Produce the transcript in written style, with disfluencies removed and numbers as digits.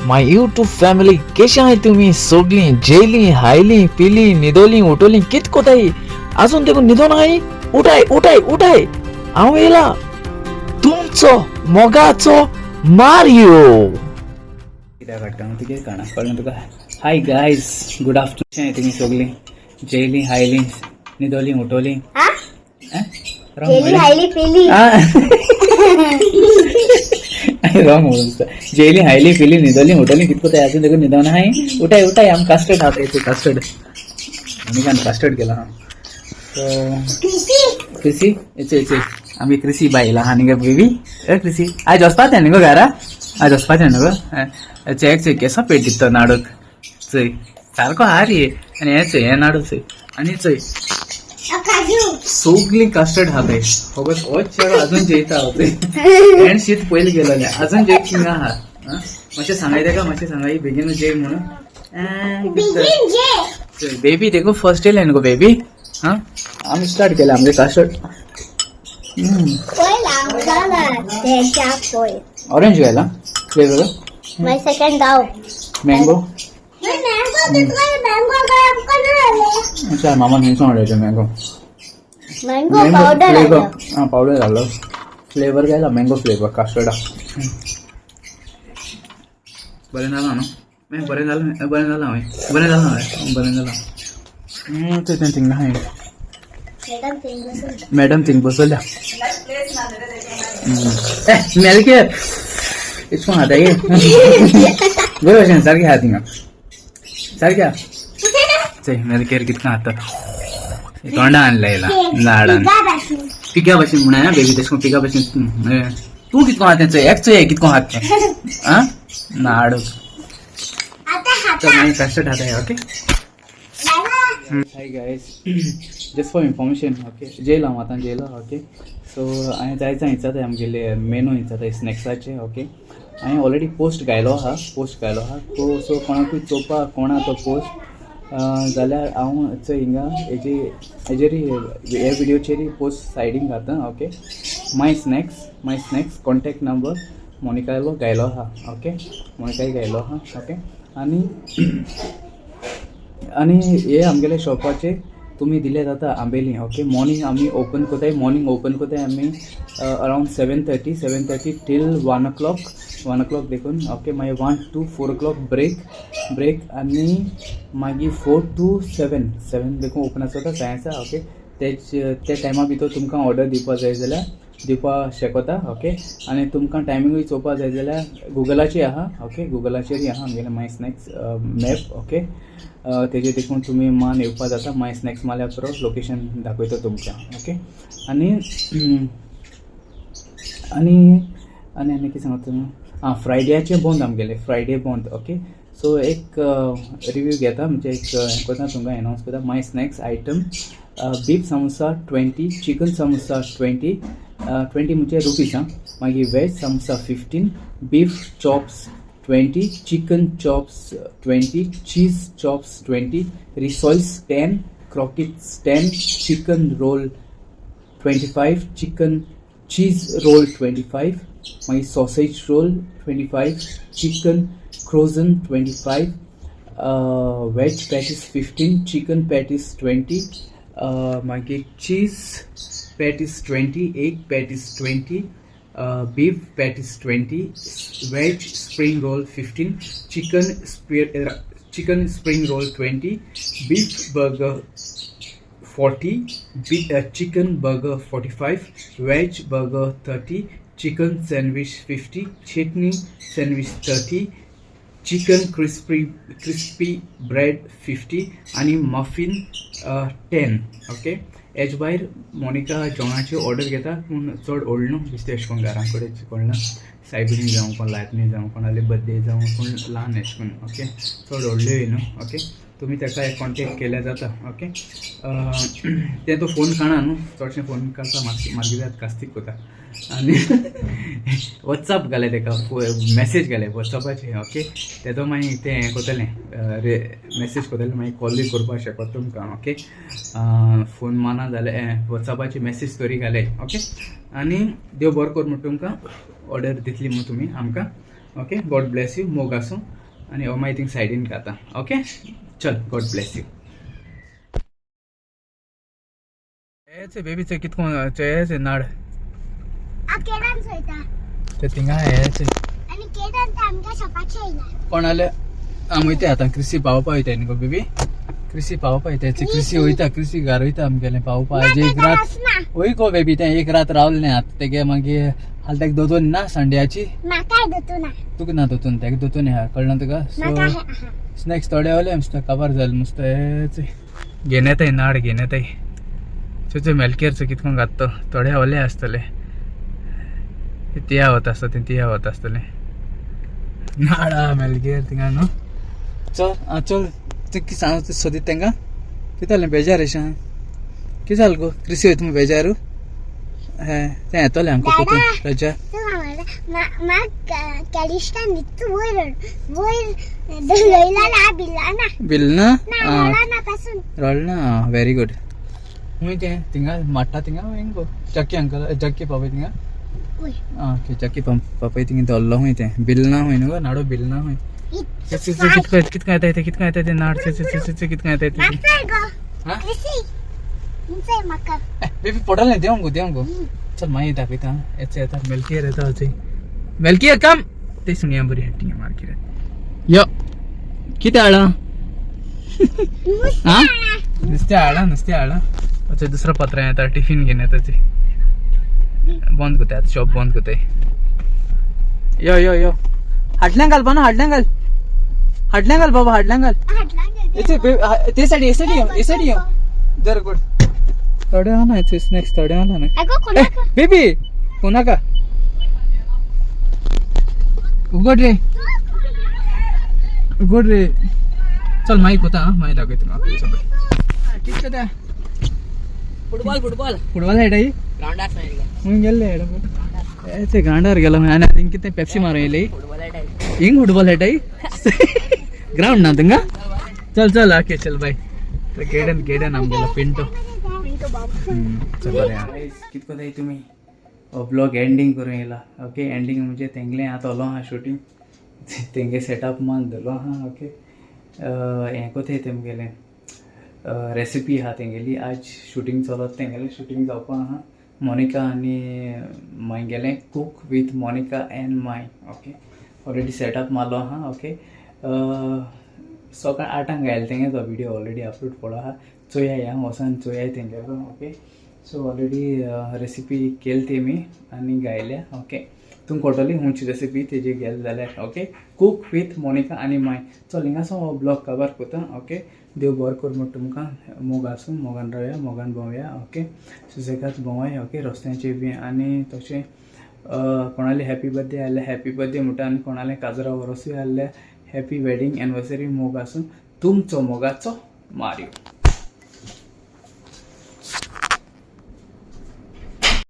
My YouTube family, केशे आहाय तुमी सोगलीं? जेयलीं, हायलीं, पिलीं, न्हिदोलीं, उठोलीं, कित कोताय? आजून देखून न्हिदोन आहाय? उठाय, उठाय, उठाय, हांव येयला, तुमचो मोगाचो मारियो. कित्याक काडटा हांव तुगे काणा कळ्ळें तुका? Hi guys, good afternoon. तुमी सगळीं जेयलीं, हायलीं, न्हिदोलीं, उठोलीं? हा. रॉंग. जेली, हायली, पिली. रॉंग म्हणून दिसता. जेयलीं, हायलीं, पिलीं, न्हिदोलीं, उठोलीं, कितको ते? अजून देखून न्हिदोन हाय? उठाय, उठाय. आम कास्टर्ड खाता ते. कास्टर्ड मोनिकान कास्टर्ड केला. हा, सो क्रिसी येचे येचे, आमी क्रिसी बायला आहा न्ही गो बेबी? ए क्रिसी, आयज वचपाचें न्ही गो घरा? आयज वचपाचें न्हू गो? चेक चेक, केसो पेट दिता नाडूक. चय, सारको हा रे. आनी हें चय, हें नाडू चय. आनी चय. काजू. सगळीं कस्टर्ड खाताय. फकत होच चेडो अजून जेयता. हेण शीत पयलीं गेलोलें, अजून जेयत थिंगा आहा. आं, मातशें सांगाय तेका, मातशें सांगाय बेगीन जेय म्हणून. बेगीन जे. बेबी देखो, फर्स्ट येयलें न्हू गो बेबी? हां, आमी स्टार्ट केलें आमगे कस्टर्ड. पयल आमकां ना तेच्या पयल. ऑरेंज घायला फ्लेवर. मागीर सेकंड दाव. मँगो. मँगो कितको? मँगो काय आमकां ना जालें. अच्छा, मामा थंयसून हाडलें मँगो. Mango powder. फ्लेवर. आयलो. आं, पावडर घालो, फ्लेवर घायला, मँगो फ्लेवर कास्टर्डा. बरें जालां न्हू? बरें जालें, बरें जालां हांवें, बरें जालां हांवें, बरें जालां. तें तें थिंगा हांवें. मॅडम थिंग बसून. मॅडम थिंग बसवल्या. ए मेलके इसको खाता ये बरें भशेन. सारकें आहा थिंगा, सारकें आहा. चय, मेलकेर कितकें खाता, तोंडान लायला लाडान. पिगा भाशेन. पिक्या भशेन म्हणा बेबी, तशें करून पिका भशेन. तूं कितको खाता तें चोय, एक चोय कितको खाता तें. आं, नाडू. आता चल. खाता. मागीर कस्टर्ड खाता. Okay. Hi guys, just for information, okay, जेयला हांव आतां जेयला. ओके, सो हांवें जायते विचारताय, आमगेले मेनू विचारताय स्नॅक्साचे. ओके, हांवें ऑलरेडी पोस्ट घायलो आहा, पोस्ट घायलो आहा. तो सो कोणाकूय चोवपाक कोणा तो पोस्ट जाल्यार हांव चोय हिंगा हेजे हेजेरी, हे विडियोचेरी पोस्ट सायडीन घाता. Okay, my snacks, my snacks contact number मोनिकालो घायलो आहा. ओके, मोनिकाय घायलो आहा. ओके, आनी आनी हे आमगेले शॉपाचे तुमी दिले जाता आंबेली. ओके, मॉर्निंग आमी ओपन कोताय, मॉर्निंग ओपन कोताय आमी around 7:30, 7:30 till 1 o'clock, 1 o'clock देखून. ओके, मागीर 1 to 4 o'clock break, break. आनी मागीर 4 टू 7, 7 देखून ओपन आसता सायन्सा. ओके, तेच त्या टायमा भितर तुमकां ऑर्डर दिवपा जाय जाल्यार दिवपा शकता. ओके, आनी तुमकां टायमिंगूय चोवपा जाय जाल्यार गुगलाचेर आहा. ओके, गुगलाचेरय आहा आमगेले माय स्नॅक्स मॅप. ओके, तेजेर देखून तुमी मान येवपा जाता. माय स्नॅक्स मारल्यार पुरो, लोकेशन दाखयता तुमकां. ओके, आनी आनी आनी आनी कितें सांगता तुमी? आं, फ्रायड्याचें बंद आमगेलें, फ्रायडे बंद. ओके, सो एक रिव्यू घेता, म्हणजे एक हें करता, तुमकां एनावन्स करता. My snacks item: beef samosa 20, chicken samosa 20, 20 म्हणजे रुपीज आं. मागीर veg samosa 15, beef chops 20, chicken chops 20, cheese chops 20, rissoles 10, croquettes 10, chicken roll 25, chicken cheese roll 25, मागीर sausage roll 25, chicken croissant 25, veg patties 15, chicken patties 20, मागीर cheese patties 20, egg patties 20, beef patties 20, veg spring roll 15, chicken spring roll 20, beef burger 40, chicken burger 45, veg burger 30, chicken sandwich 50, chutney sandwich 30, chicken crispy bread 50 आणि muffin 10. Okay, has भायर Monica जेवणाची order घेता, पूण चड व्हडली न्हू, बेश्टें अशें करून घरा कडेन कोण सायबिणी जावं, कोण लायतनी जावं, कोणाले बड्डे जावं, कोण ल्हान अशें करून. ओके, चड व्हडल्यो न्हू. ओके, तुमी ताका कॉन्टेक्ट केल्यार जाता. ओके, ते तो फोन काडना न्हू, चडशें फोन काडता मागीर कास्तीक कोता. आनी वॉट्सअप घाले ताका, मॅसेज घाले वॉट्सअपाचेर. ओके, तेजो मागीर तें हें कोतलें रे, मॅसेज कोतलें, मागीर कॉलूय करपाक शकता तुमकां. ओके, फोन माना जाल्यार वॉट्सअपाचेर मॅसेज तरी घाले. ओके, आनी देव बरो कर म्हण तुमकां, ऑर्डर दितली म्हूण तुमी आमकां. Okay, God bless you. मोग आसूं आनी हो मागीर थिंग सायडीन खाता. ओके, चल, गॉड ब्लेस you. हेच बेबीचे कितको चेच नाड. हांव केडान चोयता. ते थिंगा हेच. आनी केडान ते आमच्या शॉपाचे येयला. कोण आले? आम वयता आतां क्रिसी पावपा वयता न्ही गो बेबी? क्रिसी पावपा वयता. क्रिसी वयता, क्रिसी घर वयता आमगेलें पावपा. ना, आज एक ते रात वचना. वय गो बेबी, तें एक रात रावलें आतां तेगे मागीर हाल तेका दोतोन ना संड्याची. म्हाकाय दोतू ना. तुका ना दोतोन, तेका दोतोन आहा, कळना तुका? म्हाका सो हे आहा. स्नॅक्स थोडे ओले नुस्तें काबार जालें नुस्तें. हेच घेन येताय, नाड घेन येताय. चो मेलकेरचो कितको घात तो थोडे ओले आसतले. तिया वता आसता ते, तिया वता आसतले नाडा मेलकेर थिंगा न्हू. चल आं, चल. तूं कितें सांग सोदीत तेंकां? कितें जालें? बेजार अशें कितें जालें गो? क्रिसी वयता म्हूण बेजारू हें तें येतलें आमकां पोतून रजा. तूं म्हाका म्हाका कॅलिस्टान दित वयर वयर लयला ना, बिल्ला ना. बिल ना. ना. आं. रडना ना पासून. रोल ना. Very good. खूंय तें थिंगा माट्टा थिंगा वयर गो जक्की अंकल, जक्की पापय थिंगा. वयर. आं, ओके, जक्की पापय थिंगा धरलो खूंय तें. बिल ना खूंय न्हू गो नाडो, बिल ना खूंय. कितको कितको येता ते, कितको येता ते नाड कितको येता ते. म्हाका गो. हा? क्रिसी इंचय म्हाका. बेबी पडलें. देंव गो, देंव गो. चल, मागीर दाखयता. येता येता मेलकियर येता. अजय, मेलकियर कम. ते सुनया बरी हट्टी मार्केटात. यो कितें हाडलां? आं, नुस्तें हाडलां, नुस्तें हाडलां. अच्छा, दुसरो पत्रा येता, टिफीन घेवन येता. ते बंद करताय आतां, शॉप बंद करताय. यो यो यो, हाडल्यां घाल बानो, हाडल्यां घाल, हाडल्यां घाल बाबा, हाडल्यां घाल. हाडला. ते सायडी, हे सायडी यो, हे सायडी यो. जर गुड. थोडे आहा ना स्नॅक्स, थोडे आहा ना. अगो, कोणाक? बेबी, कोणाका उगड रे, उगड रे. चल, मागीर कोता. आं, मागीर दाखयता तुका. चल, कितें जाता? Football, football. फुटबॉल खेळटाय? ग्राउंडार सांगितलं. खंय गेल्ले? हे ते ग्राउंडार गेलो आनी थिंग कितें पेप्सी मारून येयली. फुटबॉल खेळटाय. हिंग फुटबॉल खेळटाय? ग्राउंड ना थिंगा. चल चल, ओके, चल बाय. गेडन गेडन आमगेलो पिंटो. चल, बरें. कित कोताय तुमी? हो ब्लॉग एंडींग करून येयला. ओके, एंडींग म्हणजे तेंगलें आतां ओलो आहा शुटींग, तेंगे सेटअप मान धरलो आहा. ओके, हें कोताय तेमगेलें रेसिपी आहा तेंगेली. आज शुटींग चलत, तेंगेलें शुटींग जावपा आहा. मोनिका आनी मागेलें cook with Monica and my. Okay, already setup मारलो आहा. ओके, सकाळ 8आंक आयले तेंगे. तो व्हिडिओ ऑलरेडी अपलोड पडलो आहा, चोयाय. आं, वचोन चोयाय तेंगेलो. ओके, सो ऑलरेडी रेसिपी केली तेमी आनी गायल्या. ओके, तुमकां कळटली खंयची रेसिपी तेजी गेले जाल्यार. ओके, कूक विथ मोनिका आनी माय. चल, हिंगासून हो ब्लॉग काबार कोता. ओके, देव बरो कर म्हण तुमकां. मोग आसूं, मोगान रावया, मोगान भोंवया. ओके, सुसेगाद भोंवाय. ओके, रस्त्यांचेर बी. आनी तशें कोणाले हॅपी बर्थडे आसल्यार हॅपी बर्थडे म्हणटा आनी कोणाले काजरा वरोसूय आसल्यार हॅपी वेडींग एनिवर्सरी. मोग आसूं. तुमचो मोगाचो मारियो.